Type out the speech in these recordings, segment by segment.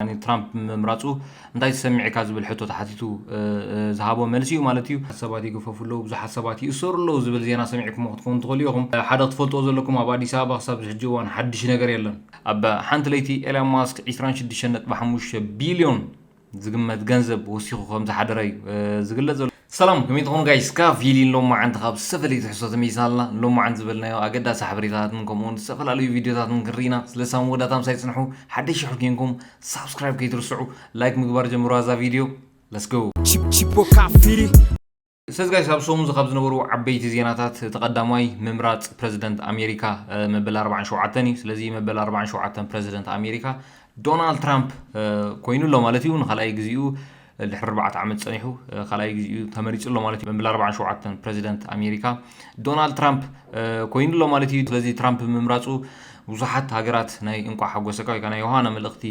ትራምፕ ምምራፁ እንታይ ተሰሚዕካ ዝብል ሕቶ ተሓቲቱ ዝሃቦ መልሲ እዩ ማለት እዩ። ሰባት ይግፈፉ ኣለዉ፣ ብዙሓት ሰባት ይእሰሩ ኣለዉ ዝብል ዜና ሰሚዕኩሞ ክትኮኑ ትኽእሉ ኢኹም። ሓደ ክትፈልጥዎ ዘለኩም፣ ኣብ ኣዲስ ኣበባ ክሳብ ሕጂ እዋን ሓድሽ ነገር የለን። ኣብ ሓንቲ ለይቲ ኤሎን ማስክ ዕስራን ሽዱሽተን ነጥቢ ሓሙሽተ ቢልዮን ዝግመት ገንዘብ ወሲኹ ከም ዝሓደረ እዩ ዝግለጽ ዘሎ። ሰላም፣ ከመይ ትኾኑ ጋይስ? ካብ ፊሊ ሎማዓንቲ ካብ ዝተፈላለዩ ትሕዝቶ ተመይሳልና። ሎማዓንቲ ዝበልናዮ ኣገዳሲ ሓበሬታታትን ከምኡውን ዝተፈላለዩ ቪድዮታትን ክንርኢና። ስለ ሳብ መወዳእታ ምሳይ ጽንሑ። ሓደሽ ሽሕ ኮንኩም ሳብስክራይብ ከይትርስዑ፣ ላይክ ምግባር ጀምሩ። ኣዛ ቪድዮ let's go። Chip- Chipo Kafiri. ሰዝ ጋይስ፣ ኣብ ሰሙን ካብ ዝነበሩ ዓበይቲ ዜናታት እቲ ቀዳማይ ምምራፅ ፕረዚደንት ኣሜሪካ መበል ኣርባዓን ሸውዓተን እዩ። ስለዚ መበል ኣርባዓን ሸውዓተን ፕረዚደንት ኣሜሪካ ዶናልድ ትራምፕ ኮይኑ ኣሎ ማለት እዩ። ንካልኣይ ግዚኡ ድሕሪ ኣርባዕተ ዓመት ፀኒሑ ካልኣይ ግዚኡ ተመሪፁ ኣሎ ማለት እዩ። መበል ኣርባዓን ሸውዓተን ፕረዚደንት ኣሜሪካ ዶናልድ ትራምፕ ኮይኑ ኣሎ ማለት እዩ። ስለዚ ትራምፕ ምምራፁ ብዙሓት ሃገራት ናይ እንቋዕ ሓጎሰካ ወይ ናይ ዮሃና መልእኽቲ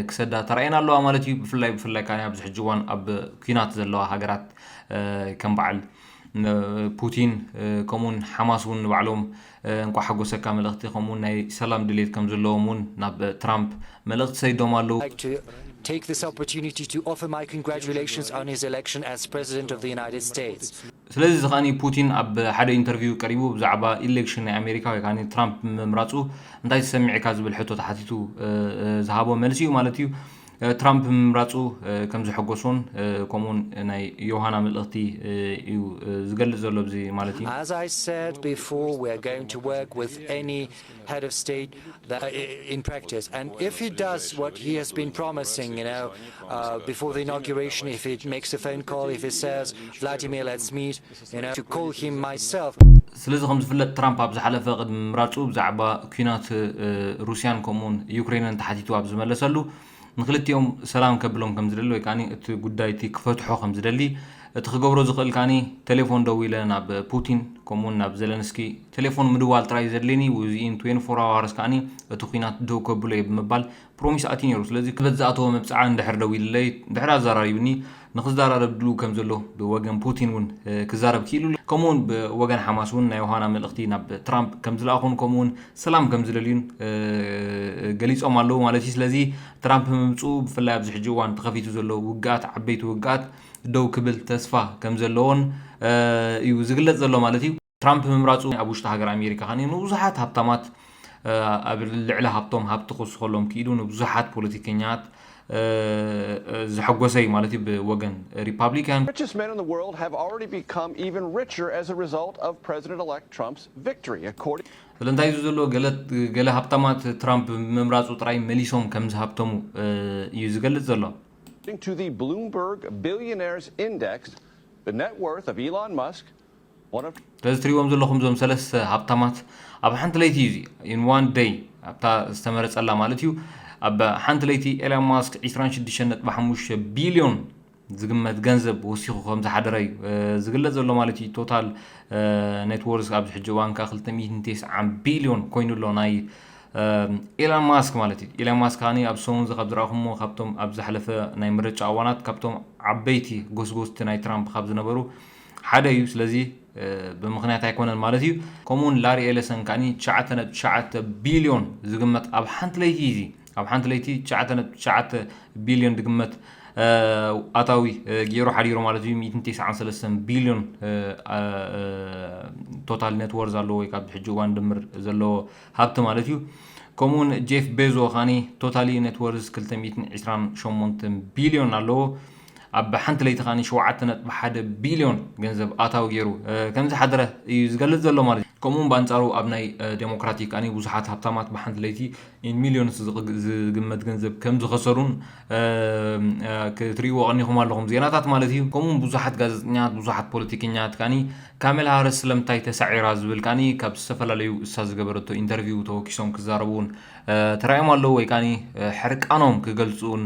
ክሰዳ ተራእየን ኣለዋ ማለት እዩ። ብፍላይ ብፍላይ ከዓ ኣብዚ ሕጂ እዋን ኣብ ኲናት ዘለዋ ሃገራት ከም በዓል ፑቲን ከምኡውን ሓማስ እውን ንባዕሎም እንቋዕ ሓጎሰካ መልእኽቲ ከምኡውን ናይ ሰላም ድሌት ከም ዘለዎም እውን ናብ ትራምፕ መልእኽቲ ሰይዶም ኣለዉ። Take this opportunity to offer my congratulations on his election as President of the United States. ስለዚ እዚ ከዓኒ ፑቲን ኣብ ሓደ ኢንተርቪው ቀሪቡ ብዛዕባ ኢሌክሽን ናይ ኣሜሪካ ወይ ከዓ ትራምፕ ምምራፁ እንታይ ተሰሚዕካ ዝብል ሕቶ ተሓቲቱ ዝሃቦ መልሲ እዩ ማለት እዩ። ትራምፕ ምምራፁ ከም ዘሐጎሶን ከምኡውን ናይ ዮሃና መልእኽቲ እዩ ዝገልፅ ዘሎ ኣብዚ ማለት እዩ። As I said before, we are going to work with any head of state that, uh, in practice. And if he does what he has been promising, you know, uh, before the inauguration, if he makes a phone call, if he says, "Vladimir, let's meet," you know, to call him myself. ስለዚ ከም ዝፍለጥ ትራምፕ ኣብ ዝሓለፈ ቅድሚ ምምራፁ ብዛዕባ ኲናት ሩስያን ከምኡውን ዩክሬንን ተሓቲቱ ኣብ ዝመለሰሉ ንክልቲኦም ሰላም ከብሎም ከም ዝደሊ ወይ ከዓ እቲ ጉዳይ እቲ ክፈትሖ ከም ዝደሊ እቲ ክገብሮ ዝኽእል ከዓ ቴሌፎን ደዊለ ናብ ፑቲን ከምኡውን ናብ ዘለንስኪ ቴሌፎን ምድዋል ጥራይ ዘድልየኒ within twenty-four hours ከዓ እቲ ኲናት ደው ከብሎ እየ ብምባል ፕሮሚስ ኣትዩ ነይሩ። ስለዚ ክበት ዝኣተወ መብፅዓ እንድሕር ደዊልለይ እንድሕር ኣዘራሪብኒ ንክዘራረብ ድልው ከም ዘሎ ብወገን ፑቲን እውን ክዛረብ ክኢሉ ከምኡውን ብወገን ሓማስ እውን ናይ ዮሃና መልእኽቲ ናብ ትራምፕ ከም ዝለኣኹን ከምኡውን ሰላም ከም ዝደልዩን ገሊፆም ኣለዉ ማለት እዩ። ስለዚ ትራምፕ ምምፅኡ ብፍላይ ኣብዚ ሕጂ እዋን ተኸፊቱ ዘሎ ውግኣት ዓበይቲ ውግኣት ደው ክብል ተስፋ ከም ዘለዎን እዩ ዝግለፅ ዘሎ ማለት እዩ። ትራምፕ ምምራፁ ኣብ ውሽጢ ሃገር ኣሜሪካ ከኒ ንብዙሓት ሃብታማት ኣብ ልዕሊ ሃብቶም ሃብቲ ክውስኸሎም ክኢሉ ንብዙሓት ፖለቲከኛት ዘሐጎሰ እዩ ማለት እዩ። ብወገን ሪፓብሊካን Richest men in the world have already become even richer as a result of President-elect Trump's victory, according ስለዚ እንታይ እዩ ዘሎ? ገለ ገለ ሃብታማት ትራምፕ ብምምራፁ ጥራይ መሊሶም ከም ዝሃብተሙ እዩ ዝገልፅ ዘሎ። to the Bloomberg Billionaires Index. The net worth of Elon Musk, one of ስለዚ ትሪእዎም ዘለኹም እዞም ሰለስተ ሃብታማት ኣብ ሓንቲ ለይቲ እዩ እዚ in one day ኣብታ ዝተመረፀላ ማለት እዩ። ኣብ ሓንቲ ለይቲ ኤሎን ማስክ ዕስራን ሽዱሽተን ነጥቢ ሓሙሽተ ቢልዮን ዝግመት ገንዘብ ወሲኹ ከም ዝሓደረ እዩ ዝግለፅ ዘሎ ማለት እዩ። ቶታል ኔትወርዝ ኣብዚ ሕጂ እዋን ከዓ ክልተ ሚእትን ተስዓን ቢልዮን ኮይኑ ኣሎ ናይ ኤሎን ማስክ ማለት እዩ። ኤሎን ማስክ ከዓኒ ኣብ ሰሙን እዚ ካብ ዝረኣኹሞ ካብቶም ኣብ ዝሓለፈ ናይ ምርጫ እዋናት ካብቶም ዓበይቲ ጎስጎስቲ ናይ ትራምፕ ካብ ዝነበሩ ሓደ እዩ። ስለዚ ብምኽንያት ኣይኮነን ማለት እዩ። ከምኡውን ላሪ ኤለሰን ከዓኒ ትሽዓተ ነጥቢ ትሽዓተ ቢልዮን ዝግመት ኣብ ሓንቲ ለይቲ እዩ እዚ ኣብ ሓንቲ ለይቲ ትሽዓተ ነጥቢ ትሽዓተ ቢልዮን ዝግመት ኣታዊ ገይሩ ሓዲሩ ማለት እዩ። ሚእትን ተስዓን ሰለስተን ቢልዮን ቶታል ኔትወርዝ ኣለዎ ወይ ካብ ሕጂ እዋን ድምር ዘለዎ ሃብቲ ማለት እዩ። ከምኡውን ጄፍ ቤዞ ከዓኒ ቶታሊ ኔትወርዝ ክልተ ሚእትን ዕስራን ሸሞንተን ቢልዮን ኣለዎ። ኣብ ሓንቲ ለይቲ ከዓኒ ሸውዓተ ነጥቢ ሓደ ቢልዮን ገንዘብ ኣታዊ ገይሩ ከም ዝሓደረ እዩ ዝገልጽ ዘሎ ማለት እዩ። ከምኡውን ብኣንጻሩ ኣብ ናይ ዴሞክራቲክ ከዓኒ ብዙሓት ሃብታማት ብሓንቲ ለይቲ in millions ዝግመት ገንዘብ ከም ዝኸሰሩን ክትሪእዎ ቀኒኹም ኣለኹም ዜናታት ማለት እዩ። ከምኡውን ብዙሓት ጋዜጠኛት ብዙሓት ፖለቲከኛት ከዓኒ ካሜላ ሃርስ ስለምንታይ ተሳዒራ ዝብል ከዓኒ ካብ ዝተፈላለዩ እሳ ዝገበረቶ ኢንተርቪው ተወኪሶም ክዛረቡ እውን ተራእዮም ኣለዉ ወይ ከዓኒ ሕርቃኖም ክገልፁ እውን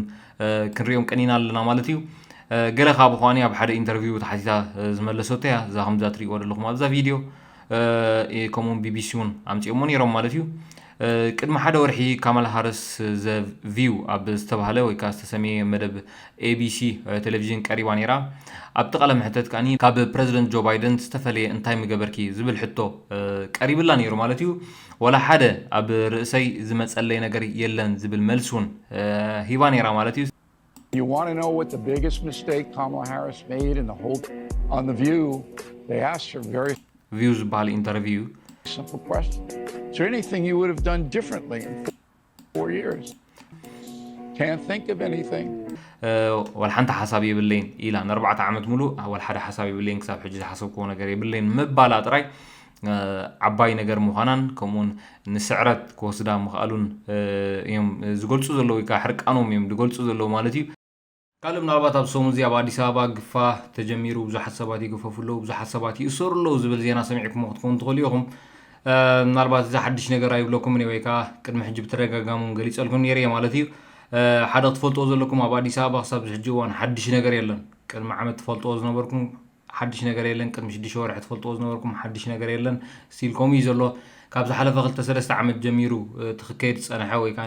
ክንሪኦም ቀኒና ኣለና ማለት እዩ። ገለ ካብ ኳኒ ኣብ ሓደ ኢንተርቪው ተሓቲታ ዝመለሰቶ እያ እዛ ከምዛ ትሪእዎ ዘለኹም ኣብዛ ቪድዮ። ከምኡውን ቢቢሲ እውን ኣምፂኦሞ ነይሮም ማለት እዩ። ቅድሚ ሓደ ወርሒ ካማላ ሃርስ ዘ ቪው ኣብ ዝተባህለ ወይ ከዓ ዝተሰመየ መደብ ኤ ቢ ሲ ቴሌቪዥን ቀሪባ ነይራ። ኣብቲ ቃለ መሕተት ከኣኒ ካብ ፕረዚደንት ጆ ባይደን ዝተፈለየ እንታይ ምገበርኪ ዝብል ሕቶ ቀሪብላ ነይሩ ማለት እዩ። ወላ ሓደ ኣብ ርእሰይ ዝመፀለይ ነገር የለን ዝብል መልሲ እውን ሂባ ነይራ ማለት እዩ። You want to know what the biggest mistake Kamala Harris made in the whole on the View? They asked her very ቪው ዝበሃል ኢንተርቪው እዩ። Simple question. Is there anything you would have done differently in four years? Can't think of anything. ወላ ሓንቲ ሓሳብ የብለይን ኢላ። ንኣርባዕተ ዓመት ሙሉእ ወላ ሓደ ሓሳብ የብለይን፣ ክሳብ ሕጂ ዝሓሰብክዎ ነገር የብለይን ምባላ ጥራይ ዓባይ ነገር ምዃናን ከምኡውን ንስዕረት ክወስዳ ምኽኣሉን እዮም ዝገልፁ ዘለዉ ወይ ከዓ ሕርቃኖም እዮም ዝገልፁ ዘለዉ ማለት እዩ። ካልእ ምናልባት ኣብ ሰሙን እዚ ኣብ ኣዲስ ኣበባ ግፋ ተጀሚሩ፣ ብዙሓት ሰባት ይግፈፉ ኣለዉ፣ ብዙሓት ሰባት ይእሰሩ ኣለዉ ዝብል ዜና ሰሚዕኩሞ ክትኮኑ ትኽእሉ ኢኹም። ምናልባት እዚ ሓድሽ ነገር ኣይብለኩምን ወይ ከዓ ቅድሚ ሕጂ ብተደጋጋሚ ገሊፀልኩም ነይረ ማለት እዩ። ሓደ ክትፈልጥዎ ዘለኩም ኣብ ኣዲስ ኣበባ ክሳብ ሕጂ እዋን ሓድሽ ነገር የለን። ቅድሚ ዓመት ትፈልጥዎ ዝነበርኩም ሓድሽ ነገር የለን። ቅድሚ ሽዱሽተ ወርሒ ትፈልጥዎ ዝነበርኩም ሓድሽ ነገር የለን። ስቲል ከምኡ እዩ ዘሎ። ካብ ዝሓለፈ ክልተ ሰለስተ ዓመት ጀሚሩ እቲ ክካየድ ዝፀንሐ ወይ ከዓ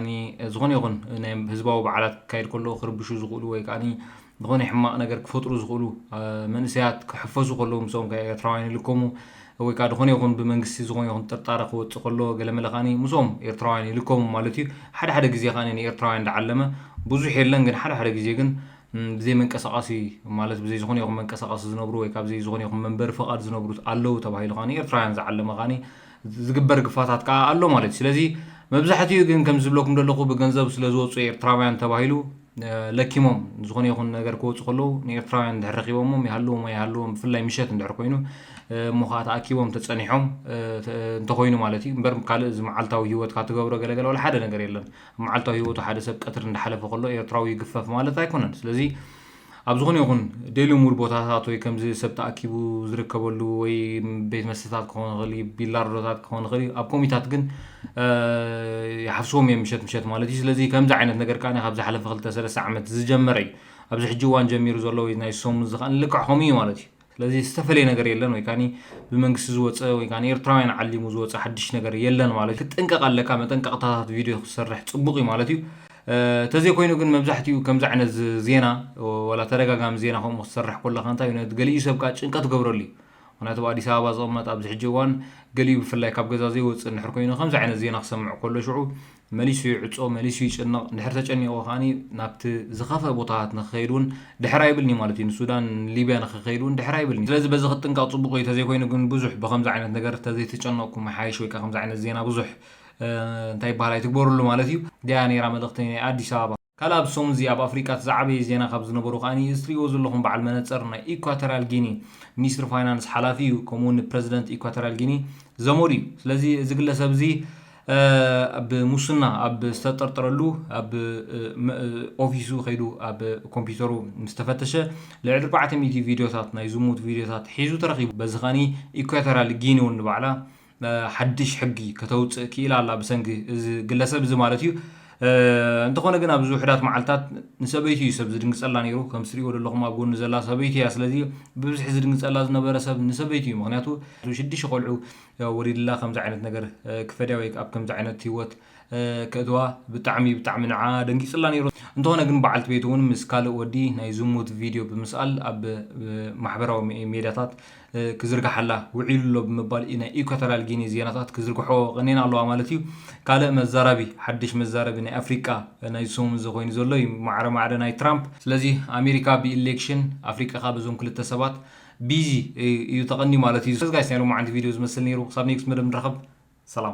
ዝኾነ ይኹን ናይ ህዝባዊ በዓላት ክካየድ ከሎ ክርብሹ ዝኽእሉ ወይ ከዓ ዝኾነ ሕማቕ ነገር ክፈጥሩ ዝኽእሉ መንእሰያት ክሕፈሱ ከለዉ ምስኦም ከዓ ኤርትራውያን ይልከሙ ወይ ከዓ ዝኾነ ይኹን ብመንግስቲ ዝኾነ ይኹን ጥርጣረ ክወፅእ ከሎ ገለመለ ከዓ ምስኦም ኤርትራውያን ይልከሙ ማለት እዩ። ሓደ ሓደ ግዜ ከዓ ንኤርትራውያን ዝዓለመ ብዙሕ የለን፣ ግን ሓደ ሓደ ግዜ ግን ብዘይ መንቀሳቐሲ ማለት ብዘይ ዝኾነ ይኹን መንቀሳቐሲ ዝነብሩ ወይ ካብ ዘይ ዝኾነ ይኹን መንበሪ ፍቓድ ዝነብሩ ኣለዉ ተባሂሉ ከዓ ኤርትራውያን ዝዓለመ ከዓ ዝግበር ግፋታት ከዓ ኣሎ ማለት እዩ። ስለዚ መብዛሕትኡ ግን ከም ዝብለኩም ዘለኹ ብገንዘብ ስለ ዝወፁ ኤርትራውያን ተባሂሉ ለኪሞም ዝኾነ ይኹን ነገር ክወፁ ከለዉ ንኤርትራውያን እንድሕር ረኪቦሞም ይሃልዎም ኣይሃልዎም ብፍላይ ምሸት እንድሕር ኮይኑ እሞ ከዓ ተኣኪቦም ተፀኒሖም እንተኮይኑ ማለት እዩ። እምበር ካልእ እዚ መዓልታዊ ህይወትካ ትገብሮ ገለገለ ወላ ሓደ ነገር የለን። ኣብ መዓልታዊ ህይወቱ ሓደ ሰብ ቀትሪ እንዳሓለፈ ከሎ ኤርትራዊ ይግፈፍ ማለት ኣይኮነን። ስለዚ ኣብ ዝኾነ ይኹን ዴሊ ሙር ቦታታት ወይ ከምዚ ሰብ ተኣኪቡ ዝርከበሉ ወይ ቤት መስተታት ክኾን ይኽእል እዩ፣ ቢላርዶታት ክኾን ይኽእል እዩ፣ ኣብ ኮሚታት ግን ይሓፍስዎም እዮም ምሸት ምሸት ማለት እዩ። ስለዚ ከምዚ ዓይነት ነገር ከዓ ካብ ዝሓለፈ ክልተ ሰለስተ ዓመት ዝጀመረ እዩ። ኣብዚ ሕጂ እዋን ጀሚሩ ዘሎ ወይ ናይ ሰሙን እዚ ከዓ ልክዕ ከምኡ እዩ ማለት እዩ። ስለዚ ዝተፈለየ ነገር የለን ወይ ከዓ ብመንግስቲ ዝወፀ ወይ ከዓ ኤርትራውያን ዓሊሙ ዝወፀ ሓድሽ ነገር የለን ማለት እዩ። ክትጥንቀቕ ኣለካ። መጠንቀቕታታት ቪድዮ ክትሰርሕ ፅቡቕ እዩ ማለት እዩ። ተዘይኮይኑ ግን መብዛሕትኡ ከምዚ ዓይነት ዜና ወላ ተደጋጋሚ ዜና ከምኡ ክትሰርሕ ከለካ እንታይ እዩ ገሊኡ ሰብ ከዓ ጭንቀት ገብረሉ እዩ። ምክንያቱ ኣብ ኣዲስ ኣበባ ዝቕመጥ ኣብዚ ሕጂ እዋን ገሊኡ ብፍላይ ካብ ገዛ ዘይወፅእ እንድሕር ኮይኑ ከምዚ ዓይነት ዜና ክሰምዕ ከሎ ሽዑ መሊሱ ይዕፆ፣ መሊሱ ይጭነቕ። እንድሕር ተጨኒቑ ከዓኒ ናብቲ ዝኸፍአ ቦታታት ንክኸይድ እውን ድሕር ኣይብልኒ ማለት እዩ። ንሱዳን ሊብያ ንክኸይድ እውን ድሕር ኣይብልኒ። ስለዚ በዚ ክትጥንቀቕ ፅቡቕ እዩ። ተዘይኮይኑ ግን ብዙሕ ብከምዚ ዓይነት ነገር ተዘይተጨነቕኩም ይሓይሽ ወይ ከዓ ከምዚ ዓይነት ዜና ብዙሕ እንታይ ይበሃል ኣይትግበሩሉ ማለት እዩ። ዲያ ነይራ መልእኽቲ ናይ ኣዲስ ኣበባ። ካልእ ኣብ ሰሙን እዚ ኣብ ኣፍሪቃ እቲ ዝዓበየ ዜና ካብ ዝነበሩ ከዓኒ እዚ ትሪእዎ ዘለኹም በዓል መነፀር ናይ ኢኳቶሪያል ጊኒ ሚኒስትሪ ፋይናንስ ሓላፊ እዩ። ከምኡ እውን ፕረዚደንት ኢኳቶሪያል ጊኒ ዘመዱ እዩ። ስለዚ እዚ ግለሰብ እዚ ብሙስና ኣብ ዝተጠርጠረሉ ኣብ ኦፊሱ ከይዱ ኣብ ኮምፒውተሩ ምስ ተፈተሸ ልዕሊ ኣርባዕተ ሚእቲ ቪድዮታት ናይ ዝሙት ቪድዮታት ሒዙ ተረኺቡ። በዚ ከኒ ኢኳቶሪያል ጊኒ እውን ንባዕላ ሓድሽ ሕጊ ከተውፅእ ክኢላ ኣላ ብሰንኪ እዚ ግለሰብ እዚ ማለት እዩ። እንተኾነ ግን ኣብዚ ውሕዳት መዓልታት ንሰበይቱ እዩ ሰብ ዝድንግፀላ ነይሩ። ከም ትሪእዎ ዘለኹም ኣብ ጎኑ ዘላ ሰበይቲ እያ። ስለዚ ብብዝሒ ዝድንግፀላ ዝነበረ ሰብ ንሰበይቱ እዩ። ምክንያቱ ሽዱሽተ ቆልዑ ወሊድላ ከምዚ ዓይነት ነገር ክፈድያ ወይ ኣብ ከምዚ ዓይነት ህይወት ከእትዋ ብጣዕሚ ብጣዕሚ ንዓ ደንጊፅላ ነይሩ። እንተኾነ ግን በዓልቲ ቤቱ እውን ምስ ካልእ ወዲ ናይ ዝሙት ቪድዮ ብምስኣል ኣብ ማሕበራዊ ሜድያታት ክዝርግሓላ ውዒሉ ኣሎ ብምባል ናይ ኢኳቶሪያል ጊኒ ዜናታት ክዝርግሖ ቀኒና ኣለዋ ማለት እዩ። ካልእ መዛራቢ ሓድሽ መዛረቢ ናይ ኣፍሪቃ ናይ ሰሙን እዚ ኮይኑ ዘሎ እዩ ማዕረ ማዕረ ናይ ትራምፕ። ስለዚ ኣሜሪካ ብኢሌክሽን ኣፍሪቃ ካብ እዞም ክልተ ሰባት ቢዚ እዩ ተቐኒ ማለት እዩ። ስለዚ ጋይስ ናይ ሎማዓንቲ ቪድዮ ዝመስል ነይሩ። ክሳብ ኔክስት መደብ ንራኸብ። ሰላም።